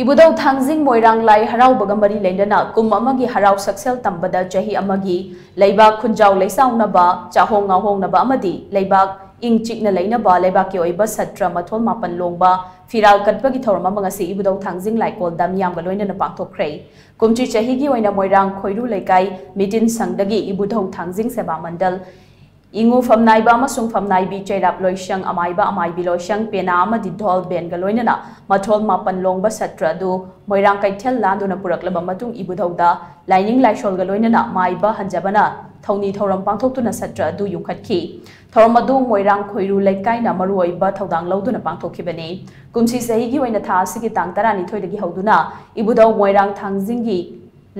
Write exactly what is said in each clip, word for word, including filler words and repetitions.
ꯏꯕꯨꯙꯧ ꯊꯥꯡꯖꯤꯡ ꯃꯣꯏꯔꯥꯡ ꯂꯥꯏ ꯍꯔꯥꯎꯕꯒ ꯃꯔꯤ ꯂꯩꯅꯅ ꯀꯨꯝ ꯑꯃꯒꯤ ꯍꯔꯥꯎ ꯁꯛꯁꯦꯜ ꯇꯝꯕꯗ ꯆꯍꯤ ꯑꯃꯒꯤ ꯂꯩꯕꯥꯛ ꯈꯨꯟꯖꯥꯎ ꯂꯩꯆꯥꯎꯅꯕ, ꯆꯥꯍꯣꯡ ꯉꯥꯍꯣꯡꯅꯕ ꯑꯃꯗꯤ ꯂꯩꯕꯥꯛ ꯏꯪ ꯆꯤꯛꯅ ꯂꯩꯅꯕ ꯂꯩꯕꯥꯛꯀꯤ ꯑꯣꯏꯕ ꯁꯠꯇ꯭ꯔ ꯃꯊꯣꯜ ꯃꯥꯄꯟ ꯂꯣꯡꯕ ꯐꯤꯔꯥꯜ ꯀꯠꯄꯒꯤ ꯊꯧꯔꯝ ꯑꯃ ꯉꯁꯤ ꯏꯕꯨꯙꯧ ꯊꯥꯡꯖꯤꯡ ꯂꯥꯏꯀꯣꯜꯗ ꯃꯤꯌꯥꯝꯒ ꯂꯣꯏꯅꯅ ꯄꯥꯡꯊꯣꯛꯈ꯭ꯔꯦ꯫ ꯀꯨꯝꯁꯤ ꯆꯍꯤꯒꯤ ꯑꯣꯏꯅ ꯃꯣꯏꯔꯥꯡ ꯈꯣꯏꯔꯨ ꯂꯩꯀꯥꯏ ꯃꯤꯇꯤꯟ ꯁꯪꯗꯒꯤ ꯏꯕꯨꯙꯧ ꯊꯥꯡꯖꯤꯡ ꯁꯦꯕꯥ ꯃꯟꯗꯜ, ꯏꯉꯨ ꯐꯝꯅꯥꯏꯕ ꯑꯃꯁꯨꯡ ꯐꯝꯅꯥꯏꯕꯤ ꯆꯩꯔꯥꯞ ꯂꯣꯏꯁꯪ, ꯑꯃꯥꯏꯕ ꯑꯃꯥꯏꯕꯤ ꯂꯣꯏꯁꯪ, ꯄꯦꯅꯥ ꯑꯃꯗꯤ ꯙꯣꯜ ꯕꯦꯟꯒ ꯂꯣꯏꯅꯅ ꯃꯊꯣꯜ ꯃꯥꯄꯟ ꯂꯣꯡꯕ ꯁꯠꯇ꯭ꯔ ꯑꯗꯨ ꯃꯣꯏꯔꯥꯡ ꯀꯩꯊꯦꯜ ꯂꯥꯟꯗꯨꯅ ꯄꯨꯔꯛꯂꯕ ꯃꯇꯨꯡ ꯏꯕꯨꯙꯧꯗ ꯂꯥꯏꯅꯤꯡ ꯂꯥꯏꯁꯣꯜꯒ ꯂꯣꯏꯅꯅ ꯃꯥꯏꯕ ꯍꯟꯖꯕꯅ ꯊꯧꯅꯤ ꯊꯧꯔꯝ ꯄꯥꯡꯊꯣꯛꯇꯨꯅ ꯁꯠꯇ꯭ꯔ ꯑꯗꯨ ꯌꯨꯡꯈꯠꯈꯤ꯫ ꯊꯧꯔꯝ ꯑꯗꯨ ꯃꯣꯏꯔꯥꯡ ꯈꯣꯏꯔꯨ ꯂꯩꯀꯥꯏꯅ ꯃꯔꯨꯑꯣꯏꯕ ꯊꯧꯗꯥꯡ ꯂꯧꯗꯨꯅ ꯄꯥꯡꯊꯣꯛꯈꯤꯕꯅꯤ꯫ ꯀꯨꯝꯁꯤ ꯆꯍꯤꯒꯤ ꯑꯣꯏꯅ ꯊꯥ ꯑꯁꯤꯒꯤ ꯇꯥꯡ ꯇꯔꯥꯅꯤꯊꯣꯏꯗꯒꯤ ꯍꯧꯗꯨꯅ ꯏꯕꯨꯙꯧ ꯃꯣꯏꯔꯥꯡ ꯊꯥꯡꯖꯤꯡꯒꯤ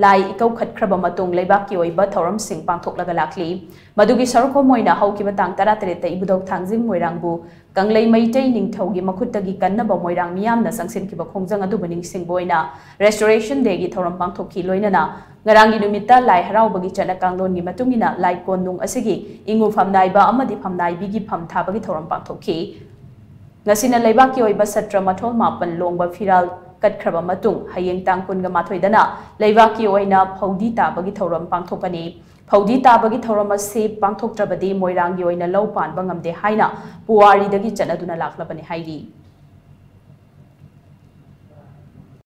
ꯂꯥꯏ ꯏꯀꯧꯈꯠꯈ꯭ꯔꯕ ꯃꯇꯨꯡ ꯂꯩꯕꯥꯛꯀꯤ ꯑꯣꯏꯕ ꯊꯧꯔꯝꯁꯤꯡ ꯄꯥꯡꯊꯣꯛꯂꯒ ꯂꯥꯛꯂꯤ꯫ ꯃꯗꯨꯒꯤ ꯁꯔꯨꯛ ꯑꯃ ꯑꯣꯏꯅ ꯍꯧꯈꯤꯕ ꯇꯥꯡ ꯇꯔꯥꯇꯔꯦꯠꯇ ꯏꯕꯨꯙꯧ ꯊꯥꯡꯖꯤꯡ ꯃꯣꯏꯔꯥꯡꯕꯨ ꯀꯪꯂꯩ ꯃꯩꯇꯩ ꯅꯤꯡꯊꯧꯒꯤ ꯃꯈꯨꯠꯇꯒꯤ ꯀꯟꯅꯕ ꯃꯣꯏꯔꯥꯡ ꯃꯤꯌꯥꯝꯅ ꯆꯪꯁꯤꯟꯈꯤꯕ ꯈꯣꯡꯖꯪ ꯑꯗꯨꯕꯨ ꯅꯤꯡꯁꯤꯡꯕ ꯑꯣꯏꯅ Restoration Dayꯒꯤ ꯊꯧꯔꯝ ꯄꯥꯡꯊꯣꯛꯈꯤ꯫ ꯂꯣꯏꯅꯅ ꯉꯔꯥꯡꯒꯤ ꯅꯨꯃꯤꯠꯇ ꯂꯥꯏ ꯍꯔꯥꯎꯕꯒꯤ ꯆꯠꯅ ꯀꯥꯡꯂꯣꯟꯒꯤ ꯃꯇꯨꯡ ꯏꯟꯅ ꯂꯥꯏ ꯀꯣꯟꯅꯨꯡ ꯑꯁꯤꯒꯤ ꯏꯉꯨ ꯐꯝꯅꯥꯏꯕ ꯑꯃꯗꯤ ꯐꯝꯅꯥꯏꯕꯤꯒꯤ ꯐꯝ ꯊꯥꯕꯒꯤ ꯊꯧꯔꯝ ꯄꯥꯡꯊꯣꯛꯈꯤ꯫ ꯉꯁꯤꯅ ꯂꯩꯕꯥꯛꯀꯤ ꯑꯣꯏꯕ ꯁꯠꯇ꯭ꯔ ꯃꯊꯣꯜ ꯃꯥꯄꯟ ꯂꯣꯡꯕ ꯐꯤꯔꯥꯜ ꯀꯠꯈ꯭ꯔꯕ ꯃꯇꯨꯡ ꯍꯌꯦꯡ ꯇꯥꯡ ꯀꯨꯟꯒ ꯃꯥꯊꯣꯏꯗꯅ ꯂꯩꯕꯥꯛꯀꯤ ꯑꯣꯏꯅ ꯐꯧꯗꯤ ꯇꯥꯕꯒꯤ ꯊꯧꯔꯝ ꯄꯥꯡꯊꯣꯛꯀꯅꯤ꯫ ꯐꯧꯗꯤ ꯇꯥꯕꯒꯤ ꯊꯧꯔꯝ ꯑꯁꯤ ꯄꯥꯡꯊꯣꯛꯇ꯭ꯔꯕꯗꯤ ꯃꯣꯏꯔꯥꯡꯒꯤ ꯑꯣꯏꯅ ꯂꯧ ꯄꯥꯟꯕ ꯉꯝꯗꯦ ꯍꯥꯏꯅ ꯄꯨꯋꯥꯔꯤꯗꯒꯤ ꯆꯠꯅꯗꯨꯅ ꯂꯥꯛꯂꯕꯅꯤ ꯍꯥꯏꯔꯤ꯫